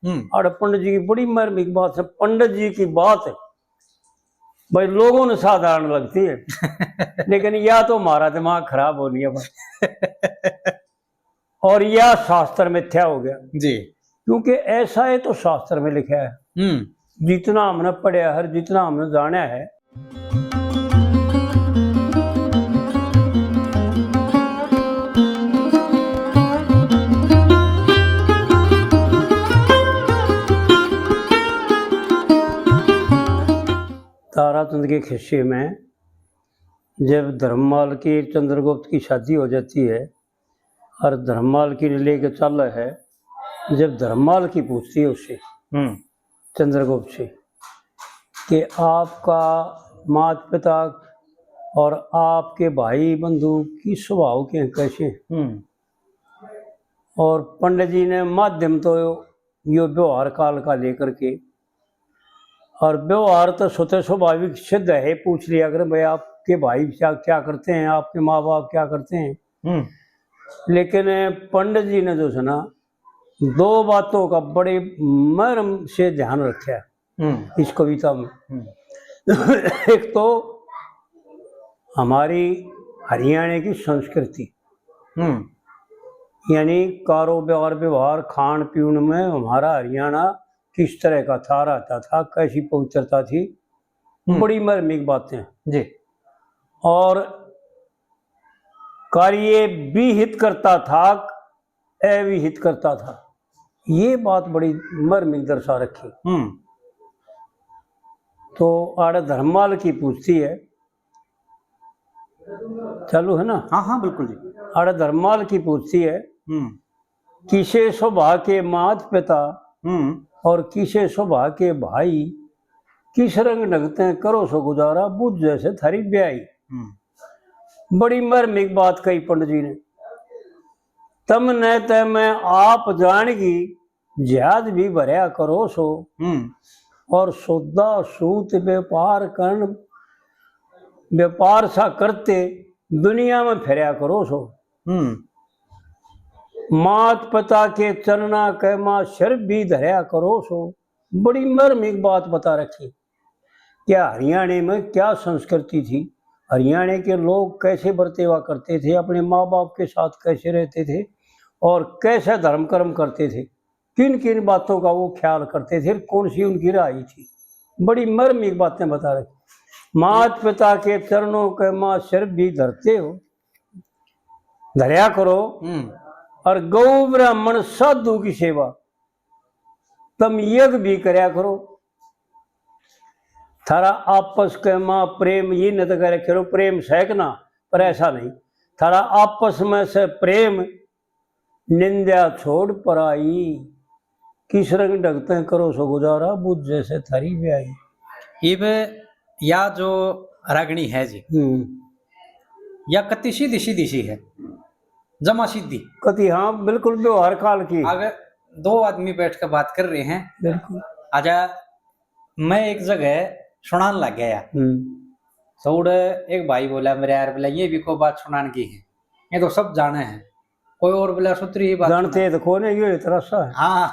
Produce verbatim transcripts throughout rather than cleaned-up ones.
हम्म। और पंडित जी की बड़ी मार्मिक बात है, पंडित जी की बात है भाई, लोगों ने साधारण लगती है, लेकिन या तो हमारा दिमाग खराब हो लिया भाई। और या शास्त्र मिथ्या हो गया। जी। क्योंकि ऐसा है तो शास्त्र में लिखा है। हम्म। जितना हमने पढ़ा है, जितना हमने जाना है। ताराचंद के खिस्से में जब धर्ममाल की चंद्रगुप्त की शादी हो जाती है और धर्ममाल की लेके चाले है, जब धर्ममाल की पूछती है उससे, हम्म। चंद्रगुप्त से, कि आपका माता पिता और आपके भाई बंधु की स्वभाव के हैं, कैसे हैं? हम्म। और पंडित जी ने माध्यम तो यो व्यवहार काल का लेकर के, और व्यवहार तो स्वतः स्वाभाविक सिद्ध है, पूछ लिया करें भाई, आपके भाई क्या, क्या करते हैं, आपके माँ बाप क्या करते हैं। हम्म। लेकिन पंडित जी ने जो है ना, दो बातों का बड़े मर्म से ध्यान रखा हम्म। इस कविता में। हम्म। एक तो हमारी हरियाणा की संस्कृति, हम्म। यानी कारोबार, व्यवहार, खान पीन में हमारा हरियाणा किस तरह का था, रहता था, कैसी पवित्रता थी, हम्म। बड़ी मार्मिक बातें। जी। और कार्य विहित करता था, अविहित करता था, ये बात बड़ी मार्मिक दर्शा रखी। हम्म। तो आड़े धर्ममाल की पूछती है, चालू है ना? हाँ, हाँ, बिल्कुल जी। आड़े धर्ममाल की पूछती है, हम्म। किसे स्वभाव के मात पिता हम्म। और किसे स्वभाव के भाई, किस रंग ढंग तै करो सो गुजारा, बुझ जैसे थारी ब्याई। हम्म। बड़ी मार्मिक बात कही पंडित जी ने। तमने तै मैं आप जान गई, जहाज भी भरया करो सो, हम्म। और सौदा सूत व्यापार करण, व्यापार सा करते दुनिया में फिरया करो सो। हम्म। मात पिता के चरणा के माँ सिर भी धरया करो सो। बड़ी मार्मिक बात बता रखी। क्या हरियाणा में क्या संस्कृति थी, हरियाणा के लोग कैसे बर्तेवा करते थे, अपने माँ बाप के साथ कैसे रहते थे और कैसे धर्म कर्म करते थे, किन किन बातों का वो ख्याल करते थे, कौन सी उनकी राय थी। बड़ी मार्मिक बातें बता रखी। मात पिता के चरणों के माँ सिर भी धरते हो, धरया करो। हम्म। और गौ ब्राह्मण साधु की सेवा तम यज्ञ भी करया करो। थारा आपस के माँ प्रेम ये न तो कह रखे हो, प्रेम सहकना, पर ऐसा नहीं। थारा आपस में से प्रेम, निंदा छोड़ पराई, किस रंग ढंग तै करो सो गुजारा, बुझ जैसे थारी ब्याई। इब या जो रागणी है जी, हम्म। या कति सीधी सीधी सी है, जमा सीधी। कति, हाँ, बिल्कुल व्यवहार काल की। अगर दो आदमी बैठ के बात कर रहे हैं, बिल्कुल। आजा, मैं एक जगह सुनान लग गया यार। हम्म। तो उड़े एक भाई बोला मेरे यार, बोला, "ये भी को बात सुनान की है, ये तो सब जाने हैं।" कोई और बोला, "सुतरी ही बात जानते सुना।" तो कौन है, ये इतना सा है। हाँ।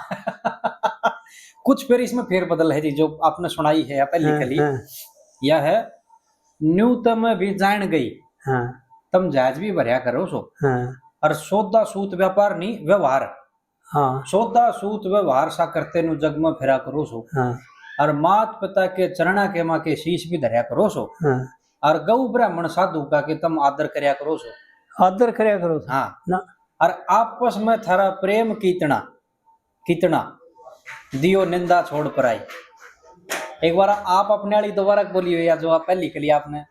कुछ फिर इसमें फेर बदल है जी, जो आपने सुनाई है या पहली हाँ, कली, हाँ। यह है, "न्यू तम भी जान गई, हाँ। तम जहाज भी भरया करो सो।" हाँ। और सौदा सूत व्यापार नहीं, व्यवहार। हाँ। सौदा सूत व्यवहार सा करते नु जग में फिरा करो सो। हाँ। और मात पिता के चरणा के माँ के शीश भी धरया करो सो। हाँ। और गौ ब्राह्मण साधु का के तम आदर करया करो सो। आदर करया करो सो। हाँ। ना। और आपस में थारा प्रेम कितना, कितना, दियो निंदा छोड़ पराई। एक बार आप अपने वाली दोबारा बोलियो या जो आप पहली कली आपने।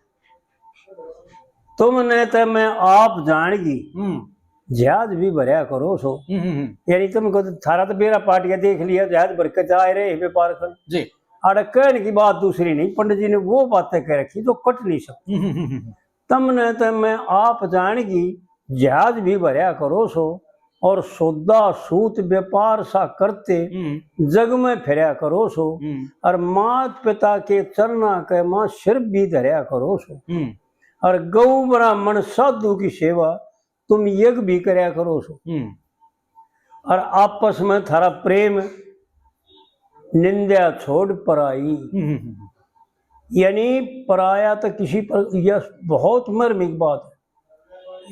तुमने ते मैं आप जान गई, हम्म। जहाज भी भरया करो सो। हम्म, हम्म, हम्म। यानी तुमको तो थारा तो बेरा पाट गया, देख लिया, जहाज भर के जा रहे हैं व्यापार कर। जी। अरे कहने की बात दूसरी नहीं, पंडित जी ने वो बातें कह रखी जो कट नहीं सकती। हम्म, हम्म, हम्म, हम्म। तुमने ते मैं आप जान गई, जहाज भी भरया करो सो, और सौदा सूत व्यापार सा करते हम्म। जग में फिरया करो सो, हम्म। और मात पिता के चरणा के माँ सिर भी धरया करो सो, हम्म। और गौ ब्राह्मण साधु की सेवा तुम यज्ञ भी करया करो सो, हम्म। और आपस में थारा प्रेम निंदा छोड़ पराई। हम्म, हम्म, हम्म। यानी पराया तो किसी पर, यह बहुत मार्मिक बात है।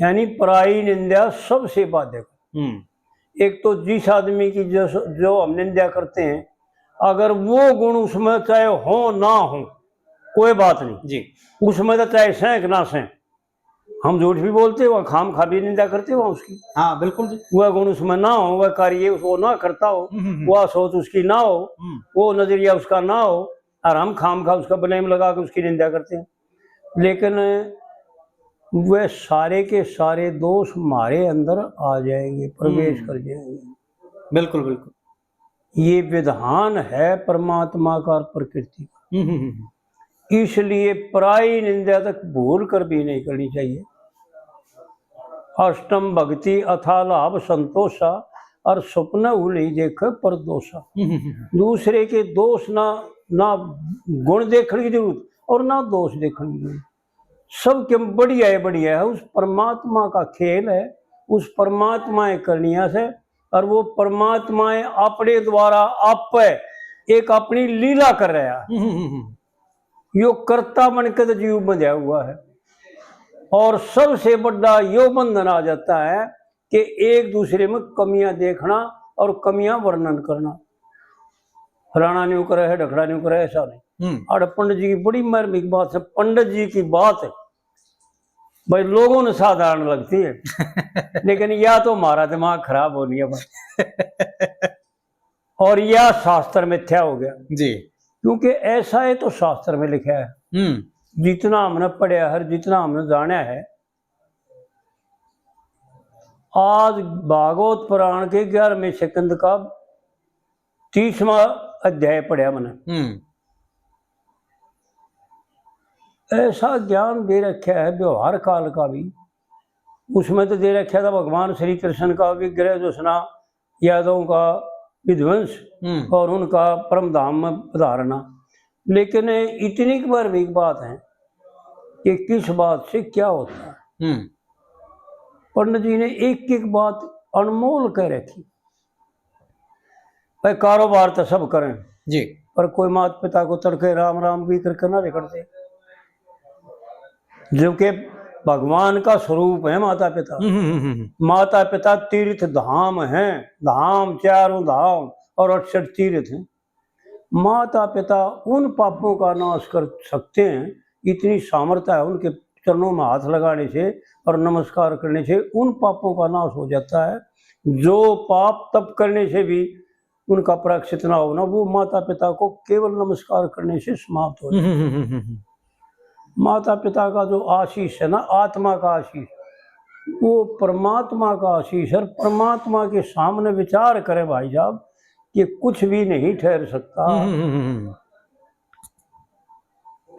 यानी पराई निंदा सबसे बाधक। हम्म। एक तो जिस आदमी की जो, जो हम निंदा करते हैं, अगर वो गुण उसमें चाहे हो ना हो, कोई बात नहीं। जी। उसमें तो चाहे सैं कि ना सैं, हम झूठ भी बोलते हो, खाम खा भी निंदा करते हो उसकी। हाँ, बिल्कुल जी। वह गुण उसमें ना हो, वह कार्य उसको ना करता हो, हम्म, हम्म, हम्म। वह सोच उसकी ना हो, हम्म। वो नजरिया उसका ना हो, और हम खाम खा उसका ब्लेम लगा के उसकी निंदा करते हैं। लेकिन वह सारे के सारे दोष हमारे अंदर आ जाएंगे, प्रवेश हम्म। कर जाएंगे। बिल्कुल, बिल्कुल। ये विधान है परमात्मा का और प्रकृति का। हम्म, हम्म, हम्म। इसलिए पराई निंदा तक भूल कर भी नहीं करनी चाहिए। अष्टम भक्ति अथा लाभ संतोषा, और स्वप्न हूँ नहीं देखे परदोषा। हम्म, हम्म, हम्म। दूसरे के दोष ना, ना गुण देखने की जरूरत और ना दोष देखने की जरूरत। सब के बढ़िया है, बढ़िया है, उस परमात्मा का खेल है, उस परमात्मा के करनिया से, और वो परमात्मा है अपने द्वारा आप पे एक अपनी लीला कर रहा है। हम्म, हम्म, हम्म। यो कर्ता बन के तो जीव बंधा हुआ है, और सबसे बड़ा यो बंधन आ जाता है कि एक दूसरे में कमियां देखना और कमियां वर्णन करना। फलाना न्यू करे है, ढकड़ा न्यू करे, ऐसा नहीं। हम्म। और पंडित जी की बड़ी मार्मिक बात है, पंडित जी की बात है भाई, लोगों ने साधारण लगती है, लेकिन या तो हमारा दिमाग खराब हो लिया भाई। और या शास्त्र मिथ्या हो गया। जी। क्योंकि ऐसा है तो शास्त्र में लिखा है। हम्म। जितना हमने पढ़ा है, जितना हमने जाना है, आज भागवत पुराण के ग्यारहवें स्कंद का तीसवां अध्याय पढ़ा मैंने। हम्म। ऐसा ज्ञान दे रखा है व्यवहार काल का भी, उसमें तो दे रखा था भगवान श्री कृष्ण का विग्रह जो सुना, यादवों का विध्वंस हम्म। और उनका परम धाम में पधारना। लेकिन इतनी की मार्मिक बात है कि किस बात से क्या होता है। हम्म। पंडित जी ने एक एक बात अनमोल कह रखी। भाई, कारोबार तो सब करें जी। पर कोई माता पिता को तड़के राम राम भी करके ना निकलते, जो कि भगवान का स्वरूप है माता पिता। हम्म, हम्म, हम्म, हम्म। माता पिता तीर्थ धाम हैं, धाम, चारों धाम और अड़सठ तीर्थ हैं। माता पिता उन पापों का नाश कर सकते हैं, इतनी सामर्थ्य है उनके चरणों में हाथ लगाने से और नमस्कार करने से उन पापों का नाश हो जाता है। जो पाप तप करने से भी उनका प्रायश्चित ना होना, वो माता पिता को केवल नमस्कार करने से समाप्त हो जाता है। हम्म, हम्म, हम्म, हम्म। माता पिता का जो आशीष है ना, आत्मा का आशीष, वो परमात्मा का आशीष है। और परमात्मा के सामने विचार करे भाई साहब, कि कुछ भी नहीं ठहर सकता। हम्म, हम्म, हम्म, हम्म।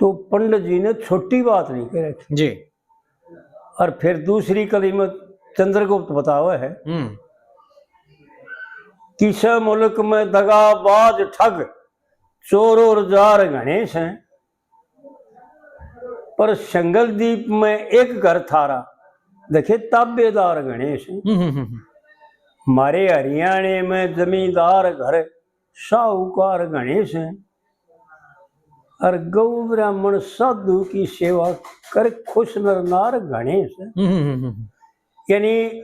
तो पंडित जी ने छोटी बात नहीं कह रखी जी। और फिर दूसरी कली में चंद्रगुप्त बतावे है, हम्म। किसे मुल्क में दगाबाज ठग, चोर और जार घणे से, पर संगल दीप में एक घर थारा, देखे ताबेदार घणे से। हम्म, हम्म, हम्म। मारे हरियाणे में जमींदार घर साहूकार घणे से, और गौ ब्राह्मण साधु की सेवा कर खुश नर नार घणे से। हम्म, हम्म, हम्म, हम्म। यानी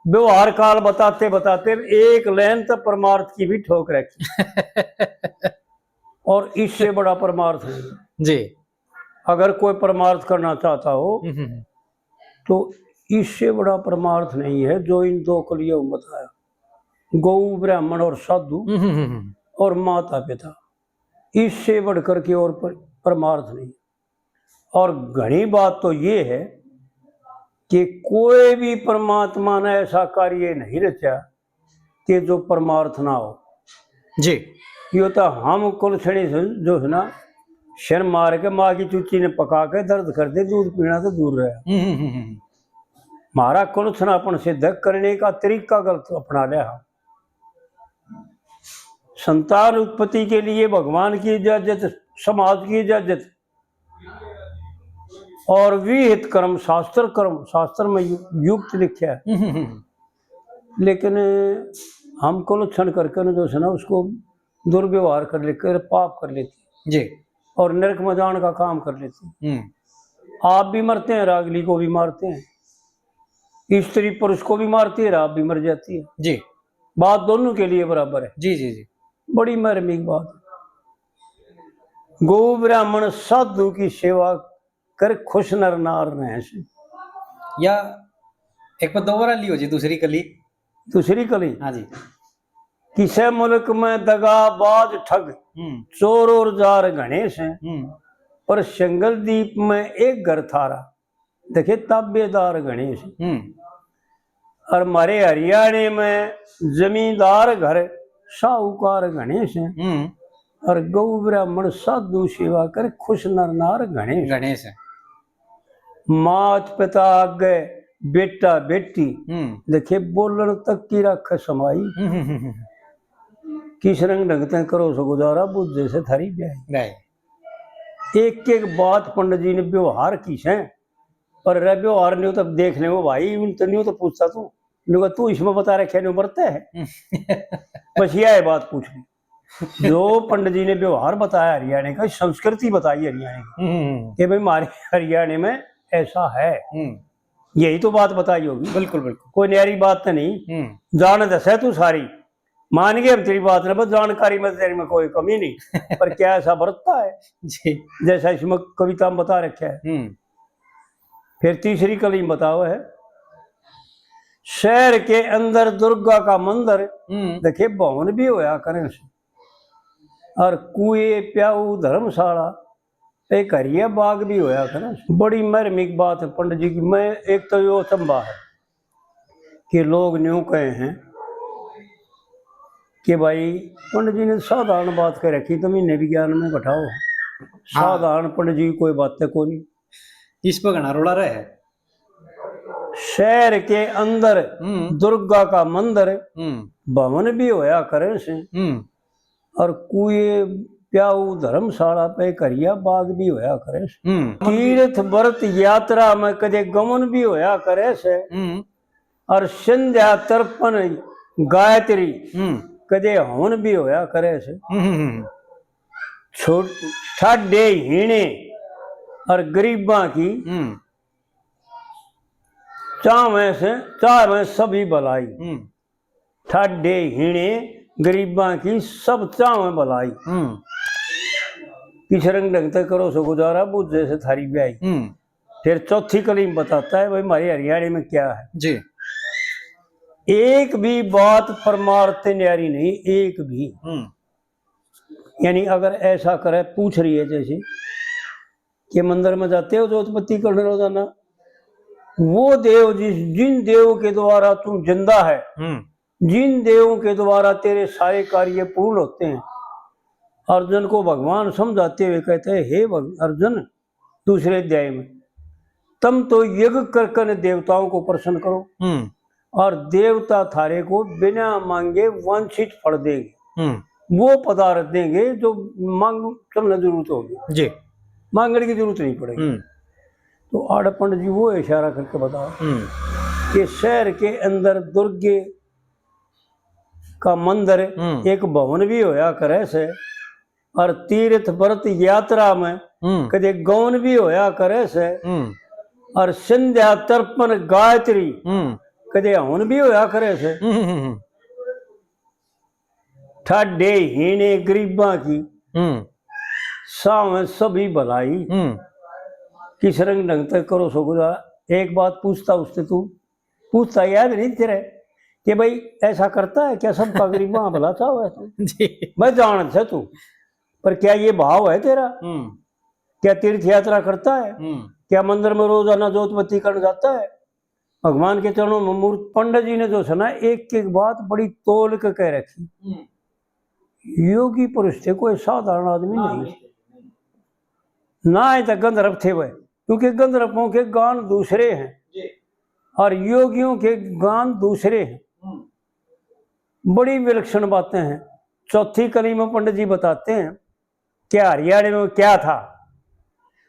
व्यवहार काल बताते बताते एक लाइन तो परमार्थ की भी ठोक रखी। और इससे बड़ा परमार्थ नहीं। जी। अगर कोई परमार्थ करना चाहता हो, हम्म, हम्म। तो इससे बड़ा परमार्थ नहीं है जो इन दो कलियों में बताया, गौ ब्राह्मण और साधु हम्म, हम्म, हम्म। और माता पिता, इससे बढ़कर के और पर-, परमार्थ नहीं। और घणी बात तो ये है कि कोई भी परमात्मा ने ऐसा कार्य नहीं रचा कि जो परमार्थ ना हो। जी। यो तो हम कुलछणी से जो है ना, सिर मार के माँ की चूची ने पका के दर्द कर दे, दूध पीना तो दूर रहे। हम्म, हम्म, हम्म, हम्म। म्हारा कुलछनापन सिद्ध करने का तरीका गलत अपना लिया। संतान उत्पत्ति के लिए भगवान की इजाजत, समाज की इजाजत, और विहित कर्म शास्त्र कर्म, शास्त्र में यु-, युक्त लिखा है। हम्म, हम्म, हम्म। लेकिन हम कुलक्षण करके न जो है ना, उसको दुर्व्यवहार कर लेकर पाप कर लेती है। जी। और नरक में जाने का काम कर लेती है। हम्म। आप भी मरते हैं, अगली को भी मारते हैं, स्त्री पुरुष को भी मारती है, आप भी मर जाती है। जी। बात दोनों के लिए बराबर है। जी, जी, जी। बड़ी मार्मिक बात। गौ ब्राह्मण साधु की सेवा कर, खुश नर नार रहै सै। या एक बार दोबारा लियो जी, दूसरी कली। दूसरी कली। हाँ जी। किसे मुल्क में दगाबाज ठग, हम्म। चोर और जार घणे सै, हम्म। पर सिंगल दीप में एक घर थारा, देखे ताबेदार घणे सै। हम्म। और म्हारे हरियाणे में जमींदार घर साहूकार घणे सै, हम्म। और गौ ब्राह्मण साधु सेवा कर, खुश नर नार घणे सै। घणे सै। मात पिता आगे बेटा बेटी, हम्म। देखे बोलण तक की रख समाई। हम्म, हम्म, हम्म, हम्म। किस रंग ढंग तै करो सो गुजारा, बुझे से थारी ब्याही। ब्याही। एक एक बात पंडित जी ने व्यवहार की सै, पर रे व्यवहार न्यू तो देख ले वो भाई, उन तो न्यू तो पूछता तू, न्यू कहा, तू इसमें बता रखे न्यू बरते है। हम्म। बस यह है बात पूछनी। जो पंडित जी ने व्यवहार बताया हरियाणा का, संस्कृति बताई हरियाणा की, हम्म। कि भाई हमारे हरियाणा में ऐसा है, हम्म। यही तो बात बताई होगी। बिल्कुल, बिल्कुल। कोई न्यारी बात तो नहीं। हम्म। जान दसे तू सारी, मान गए हम तेरी बात ना, बस जानकारी में तेरे में कोई कमी नहीं। पर क्या ऐसा बरतता है? जी। जैसा इसमें कविता में बता रखा है। हम्म। फिर तीसरी कली में बताओ है, शहर के अंदर दुर्गा का मंदिर, हम्म। देखे भवन भी होया करें से, और कुएं, प्याऊ, धर्मशाला, एक हरिया बाग भी होया करें। बड़ी मार्मिक बात है पंडित जी की। मैं एक तो यो अचंभा है कि लोग न्यू कहे हैं कि भाई पंडित जी ने साधारण बात कह रखी, तो महीने विज्ञान में बैठाओ, हाँ। साधारण पंडित जी की कोई बात है कोनी। इस पर घना रोला रहे है। शहर के अंदर हम्म। दुर्गा का मंदिर, हम्म। भवन भी होया करे से, हम्म। और कुएं, प्याऊ, धर्मशाला पे करिया बाग भी होया करे से। हम्म। तीर्थ व्रत यात्रा में कदे गमन भी होया करे से, हम्म। और संध्या तर्पण गायत्री हम्म। कदे हवन भी होया करे से। हम्म, हम्म, हम्म। छोट-, ठाडे हीणे और गरीबां की हम्म। चाहवे से, चाहवे सभी भलाई। हम्म। ठाडे हीणे गरीबां की सब चाहवे भलाई। हम्म। किस रंग ढंग तै करो सो गुजारा, बुझे से थारी ब्याही। हम्म। फिर चौथी कली में बताता है भाई हमारे हरियाणा में क्या है। जी। एक भी बात परमार्थ न्यारी नहीं, एक भी। हम्म। यानी अगर ऐसा करे, पूछ रही है जैसे कि मंदिर में जाते हो जोत बत्ती करने रोजाना, वो देव जिस, जिन देव के द्वारा तू जिंदा है, हम्म। जिन देवों के द्वारा तेरे सारे कार्य पूर्ण होते हैं, अर्जुन को भगवान समझाते हुए कहते हैं, हे भग-, अर्जुन, दूसरे अध्याय में, तुम तो यज्ञ करके देवताओं को प्रसन्न करो हम्म। और देवता थारे को बिना मांगे वांछित फल देंगे। हम्म। वो पदार्थ देंगे जो मांग, तुमने जरूरत होगी। जी। मांगने की जरूरत नहीं पड़ेगी। हम्म। तो आड़े पंडित जी वो इशारा करके बता हम्म। कि शहर के अंदर दुर्गे का मंदिर हम्म। एक भवन भी होया करे से, और तीर्थ व्रत यात्रा में हम्म। कदे गौन भी होया करे से, हम्म। और संध्या तर्पण गायत्री हम्म। कदे हवन भी होया करे से। हम्म, हम्म, हम्म। ठाडे हीणे गरीबां की हम्म। सावे सभी भलाई। हम्म। किस रंग ढंग तै करो सो गुजारा। एक बात पूछता उससे तू, पूछता याद नहीं तेरे कि भाई ऐसा करता है क्या, सबका गरीबां भला चाहवे तू? जी। मैं जान से तू, पर क्या ये भाव है तेरा? हम्म। क्या तीर्थ यात्रा करता है? हम्म। क्या मंदिर में रोजाना जोत बत्ती करने जाता है? भगवान के चरणों में मूर्त पंडित जी ने जो है ना, एक एक बात बड़ी तोल के कह रखी। हम्म। योगी पुरुष थे, कोई साधारण आदमी हाँ, नहीं। नहीं। ना ही तो गंधर्व थे वह, क्योंकि गंधर्वों के गान दूसरे हैं जी। और योगियों के गान दूसरे हैं। हम्म। बड़ी विलक्षण बातें हैं। चौथी कली में पंडित जी बताते हैं कि हरियाणा में क्या था।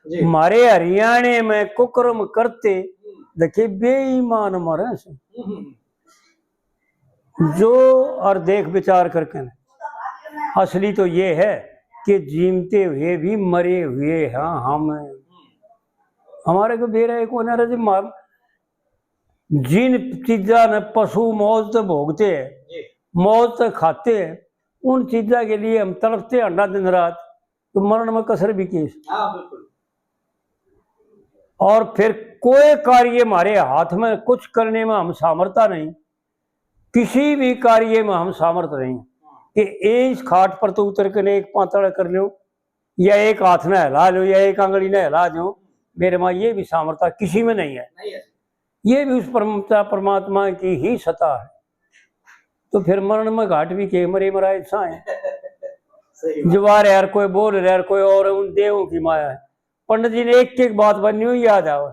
जी। हमारे हरियाणा में कुकर्म करते, हम्म। देखे, बेईमान मरे से। हम्म। जो और देख विचार करके न, असली तो ये है कि जीवते हुए भी मरे हुए हैं हम। हमारे को बेरा एक होना रहे, जिन चीजा ने पशु मौज से भोगते हैं, मौज से खाते हैं, उन चीजा के लिए हम तड़पते हैं अंडा दिन रात, तो मरण में कसर भी किस। और फिर कोई कार्य हमारे हाथ में कुछ करने में हम सामर्थ्य नहीं, किसी भी कार्य में हम सामर्थ्य नहीं कि इस खाट पर तो उतर के एक पातड़ कर लो, या एक हाथ ने हिला लो, या एक आंगली ने हिला दो। मेरे माँ, ये भी सामर्थ्य किसी में नहीं है। ये भी उस परम-, परमात्मा की ही सत्ता है। तो फिर मरण में घाट भी के, मरे मराए सा है। जवार यार कोई बोल रहा है, कोई और उन देवों की माया है। पंडित जी ने एक एक बात बनी हुई याद आवे,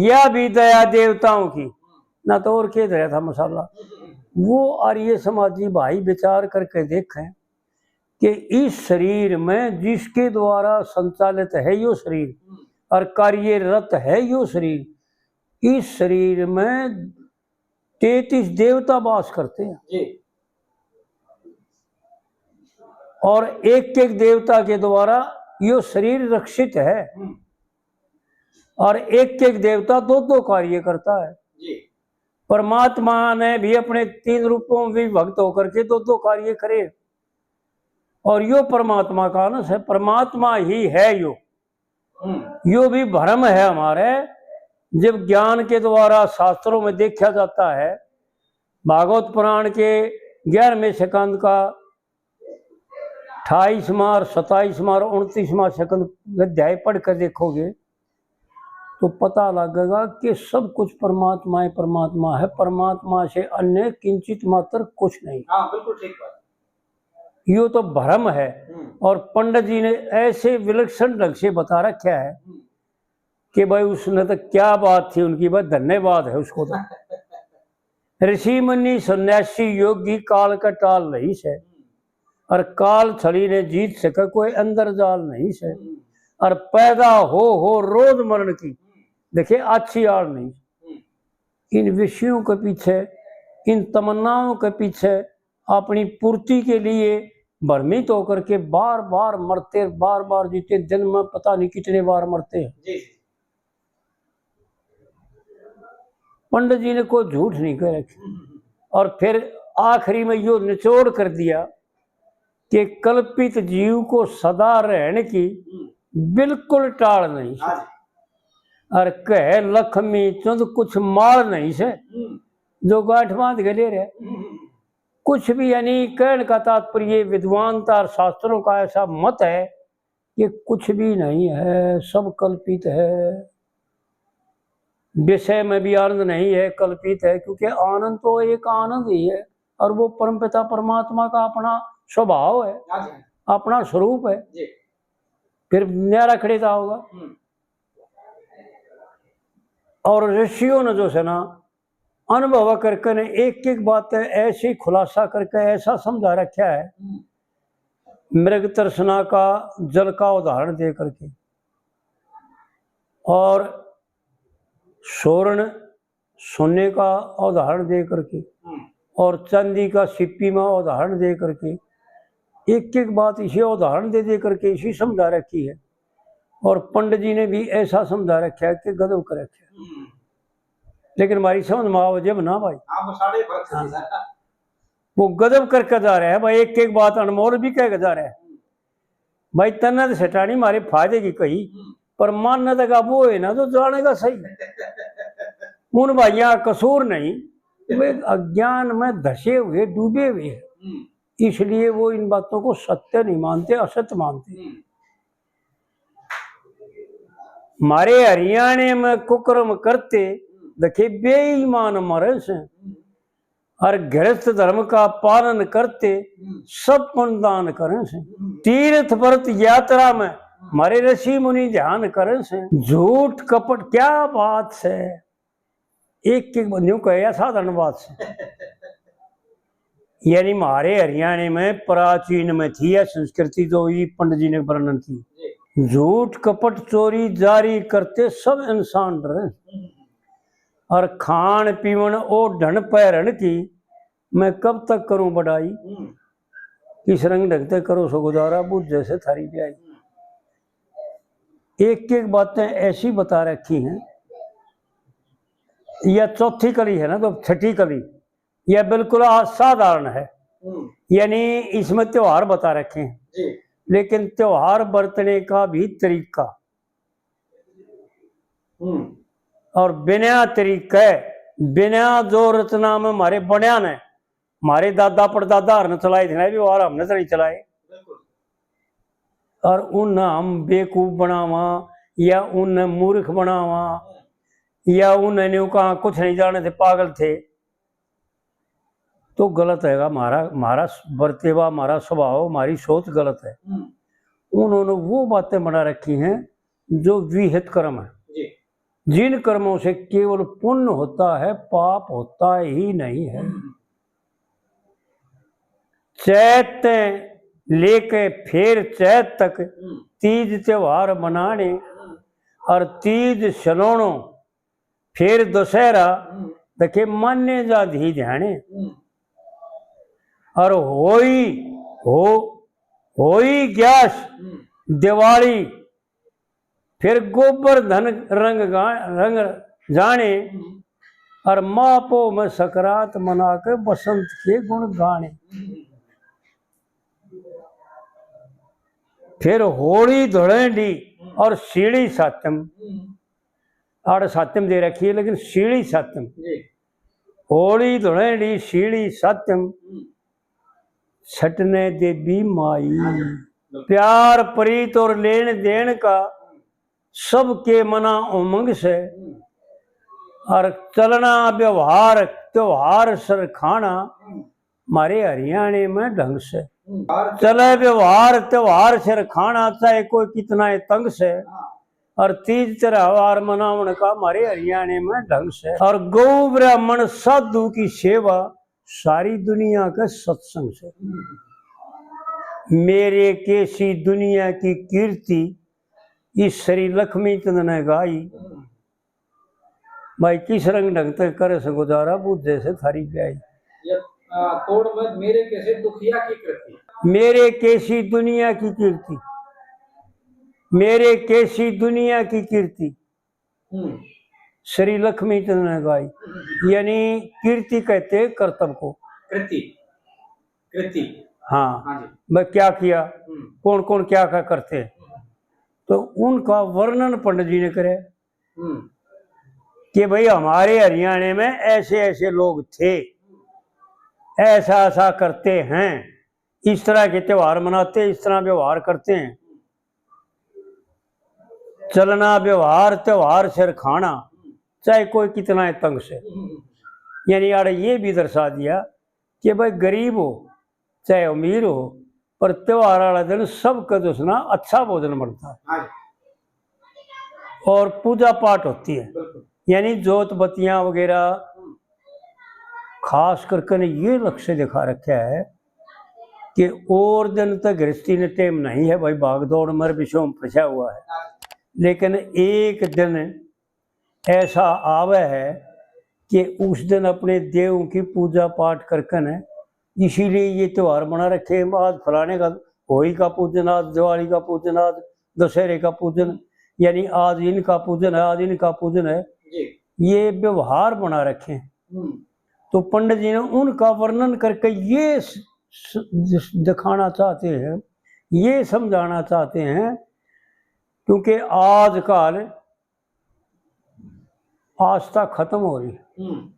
या भी दया देवताओं की, ना तो और के धरा था मसाला। वो आर्य समाजी भाई विचार करके देखें कि इस शरीर में जिसके द्वारा संचालित है यो शरीर और कार्यरत है यो शरीर, इस शरीर में तैंतीस देवता वास करते हैं। और एक एक देवता के द्वारा यो शरीर रक्षित है। और एक एक देवता दो दो कार्य करता है। परमात्मा ने भी अपने तीन रूपों में भी भक्त होकर के दो दो कार्य करे। और यो परमात्मा का अंश है, परमात्मा ही है यो। यो भी भ्रम है हमारे। जब ज्ञान के द्वारा शास्त्रों में देखा जाता है, भागवत पुराण के ग्यारहवें स्कंद का अट्ठाईसवाँ और सत्ताईसवाँ और उनतीसवाँ स्कंद अध्याय पढ़ कर देखोगे तो पता लगेगा कि सब कुछ परमात्मा ही परमात्मा है, परमात्मा से अन्य किंचित मात्र कुछ नहीं। हाँ, बिल्कुल ठीक बात। यो तो भ्रम है। और पंडित जी ने ऐसे विलक्षण ढंग से बता रखा है कि भाई उसने तो क्या बात थी उनकी, भाई धन्यवाद है उसको तो। ऋषि मुनि सन्यासी योगी काल का टाल नहीं से, और काल छड़ी ने जीत सके कोई अंदर जाल नहीं से, और पैदा हो हो रोज मरण की, देखिए, अच्छी आड़ नहीं। इन विषयों के पीछे, इन तमन्नाओं के पीछे अपनी पूर्ति के लिए भ्रमित होकर के बार बार मरते, बार बार जीते, दिन में पता नहीं कितने बार मरते हैं। पंडित जी ने कोई झूठ नहीं कह रखी। और फिर आखिरी में यो निचोड़ कर दिया कि कल्पित जीव को सदा रहने की बिल्कुल टाल नहीं से। और कहे लक्ष्मी चुंद कुछ माल नहीं से, जो गांठ बांध के ले रहे। कुछ भी, यानी कहने का तात्पर्य, विद्वानता और शास्त्रों का ऐसा मत है कि कुछ भी नहीं है, सब कल्पित है। विषय में भी आनंद नहीं है, कल्पित है, क्योंकि आनंद तो एक आनंद ही है और वो परमपिता परमात्मा का अपना स्वभाव है, अपना स्वरूप है। फिर न्यारा खड़े था होगा। और ऋषियों ने जो है ना, अनुभव करके ने एक एक बात ऐसी खुलासा करके ऐसा समझा रखा है, मृग तृष्णा का जल का उदाहरण दे करके, और स्वर्ण सोने का उदाहरण दे करके, और चांदी का सिप्पी में उदाहरण दे करके, एक एक बात इसे उदाहरण दे दे करके इसी समझा रखी है। और पंडित जी ने भी ऐसा समझा रखा है कि गजब कर रखा है। लेकिन हमारी समझ में आओ जब ना भाई। वो गजब करके जा रहा है भाई, एक एक बात अनमोल भी कह के जा रहा है। भाई, तन्ने तो सेठानी मारे फायदे की कही, पर मानने तक अब वो है ना जो जानेगा सही। उन भाइयां का कसूर नहीं, वे अज्ञान में धसे हुए, डूबे हुए हैं, इसलिए वो इन बातों को सत्य नहीं मानते, असत्य मानते। हमारे हरियाणा में कुकर्म करते देखे बेईमान मरे से, और गृहस्थ धर्म का पालन करते सब पुण्य दान करें से। तीर्थ व्रत यात्रा में हमारे ऋषि मुनि ध्यान करें से। झूठ कपट, क्या बात है, एक एक न्यू कहे या साधारण बात है। यानी हमारे हरियाणा में प्राचीन में थी यह संस्कृति जो ये पंडित जी ने वर्णन की। झूठ कपट चोरी जारी करते सब इंसान डरे। और खान पीवन ओढ़न पहरन की मैं कब तक करूं बड़ाई। किस रंग ढंग ते करो सो गुजारा, बूझे से थारी प्याई। एक एक बातें ऐसी बता रखी हैं। या चौथी कली है ना, तो छठी कली, यह बिल्कुल असाधारण है। हम्म। यानी इसमें त्योहार बता रखे हैं, जी। लेकिन त्योहार बरतने का भी तरीका हम्म। और बिना तरीके, बिना जो रचना में हमारे बण्या ने, हमारे दादा परदादा हरन चलाए थे ना, भी और हमने तो नहीं चलाए। बिल्कुल। और उन हम बेवकूफ बनावा या उन मूर्ख बनावा या उन न्यू कहा कुछ नहीं जाने थे, पागल थे, तो गलत हैगा। हमारा, हमारा बरतेवा, हमारा स्वभाव, हमारी सोच गलत है। हम्म। उन्होंने वो बातें बना रखी हैं जो विहित कर्म है, जी। जिन कर्मों से केवल पुण्य होता है, पाप होता ही नहीं है। हम्म। चैत ते लेके फिर चैत तक हम्म। तीज त्योहार मनाने हम्म। और तीज सलोणो फिर दशहरा हम्म। देखे माने जा धी ध्याने। हम्म। और होई, हो, होई ग्यास हम्म। दिवाली, फिर गोबर धन रंग गा-, रंग जाने। हम्म। और मापो में सकरात मना के बसंत के गुण गाने। हम्म। फिर होली धुलेंडी हम्म। और सीली सातम। हम्म। आड़ सातम दे रखी है, लेकिन सीली सातम। जी। होली धुलेंडी सीली सातम, हम्म। छटने देवी माई। हाँ जी, बिल्कुल। प्यार प्रीत और लेन देन का सबके मना उमंग से। हम्म। और चलना व्यवहार त्योहार सरखाना हम्म। म्हारे हरियाणे में ढंग से। हम्म। चले व्यवहार त्योहार सरखाना, चाहे कोई कितना ही तंग से। हाँ। और तीज त्योहार मनावण का म्हारे हरियाणे में ढंग से। और गौ ब्राह्मण साधु की सेवा, सारी दुनिया के सत्संग से। हम्म। मेरे केसी दुनिया की कीर्ति, ईश्वरी लक्ष्मी चंद ने गाई। हम्म। भाई किस रंग ढंग ते करे से गुजारा, बूझे से थारी प्याई। ये, आ, तोड़ मत मेरे कैसे दुखिया की कृति। मेरे केसी दुनिया की कीर्ति, मेरे केसी दुनिया की कीर्ति। हम्म। श्री लक्ष्मी चंद ने गाई। हम्म। यानी कीर्ति कहते हैं करतब को। कृति, कृति। हाँ। हाँ जी। मैं क्या किया, हम्म। कौन कौन क्या क्या करते हैं, तो उनका वर्णन पंडित जी ने करे। हम्म। कि भाई हमारे हरियाणा में ऐसे ऐसे लोग थे, ऐसा ऐसा करते हैं, इस तरह के त्योहार मनाते, इस तरह व्यवहार करते हैं। चलना व्यवहार त्योहार सिर खाना, चाहे कोई कितना है तंग से। यानी आड़े ये भी दर्शा दिया कि भाई गरीब हो चाहे अमीर हो, पर त्योहार वाला दिन सबके दोस्त ना अच्छा भोजन बनता है। हाँ जी। और पूजा पाठ होती है, बिल्कुल। यानी जोत बत्तियां वगैरह। हम्म। खास करके ने ये लक्ष्य दिखा रखा है कि और दिन तो गृहस्थी ने टाइम नहीं है भाई, भाग दौड़ में विषयों में फंसा हुआ है, हाँ जी। लेकिन एक दिन ऐसा आवे है कि उस दिन अपने देव की पूजा पाठ करके न, इसीलिए ये त्योहार मना रखे हैं। आज फलाने का होली का पूजन, आज दिवाली का पूजन, आज दशहरे का पूजन, यानी आज इनका पूजन है, आज इनका पूजन है। जी। ये व्यवहार बना रखे हैं। हम्म। तो पंडित जी ने उनका वर्णन करके ये स-, स-, दिखाना चाहते हैं, ये समझाना चाहते हैं, क्योंकि आजकल आस्था खत्म हो रही है। हम्म।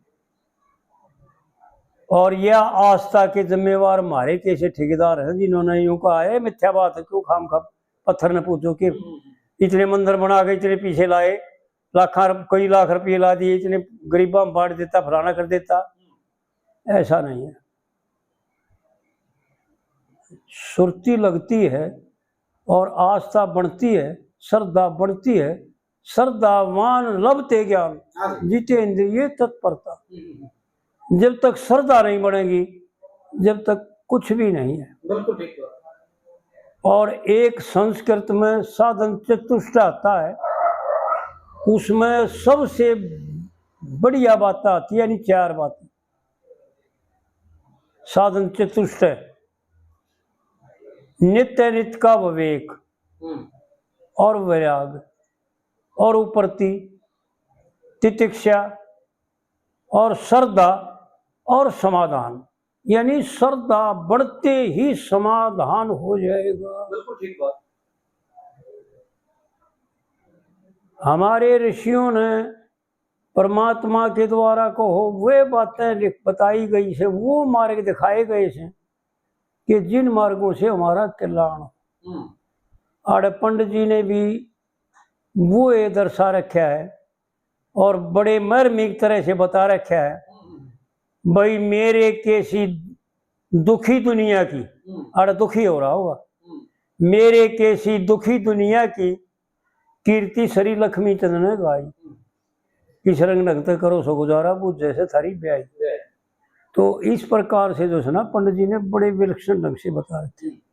और यह आस्था के जिम्मेवार हमारे कैसे ठेकेदार हैं, जिन्होंने यूं कहा है, मिथ्या बात है, क्यों खाम खा पत्थर ने पूजो कि हम्म। इतने मंदिर बना के इतने पीछे लाए, लाखा रुप-, कई लाख रुपये ला दिए, इतने गरीबा में बांट देता, फलाना कर देता। ऐसा नहीं है। सुरती लगती है और आस्था बनती है, श्रद्धा बनती है, श्रद्धावान लभते ज्ञान, हाँ जी। जितेंद्रिय तत्परता। हम्म, हम्म। जब तक श्रद्धा नहीं बनेगी, जब तक कुछ भी नहीं है। बिल्कुल ठीक बात। और एक संस्कृत में साधन चतुष्ट आता है, उसमें सबसे बढ़िया बात आती है, यानी चार बातें। साधन चतुष्ट है, नित्य नित्य का विवेक हम्म, और वैराग और उपरति, तितिक्षा और श्रद्धा और समाधान, यानी श्रद्धा बढ़ते ही समाधान हो जाएगा। बिल्कुल ठीक बात। हमारे ऋषियों ने परमात्मा के द्वारा कहो वे बातें लिख बताई गई से, वो मार्ग दिखाए गए से कि जिन मार्गों से हमारा कल्याण हो। हम्म, आड़े पंडित जी ने भी वो ये दर्शा रखा है और बड़े मार्मिक तरह से बता रखा है, हम्म, भाई मेरे कैसी दुखी दुनिया की, हम्म, आड़े दुखी हो रहा होगा, हम्म, मेरे कैसी दुखी दुनिया की कीर्ति श्री लक्ष्मी चंद ने गाई। किस रंग ढंग ते करो सो गुजारा, बूझे से थारी ब्याई। ब्याई। तो इस प्रकार से जो है ना, पंडित जी ने बड़े विलक्षण ढंग से बता रखे।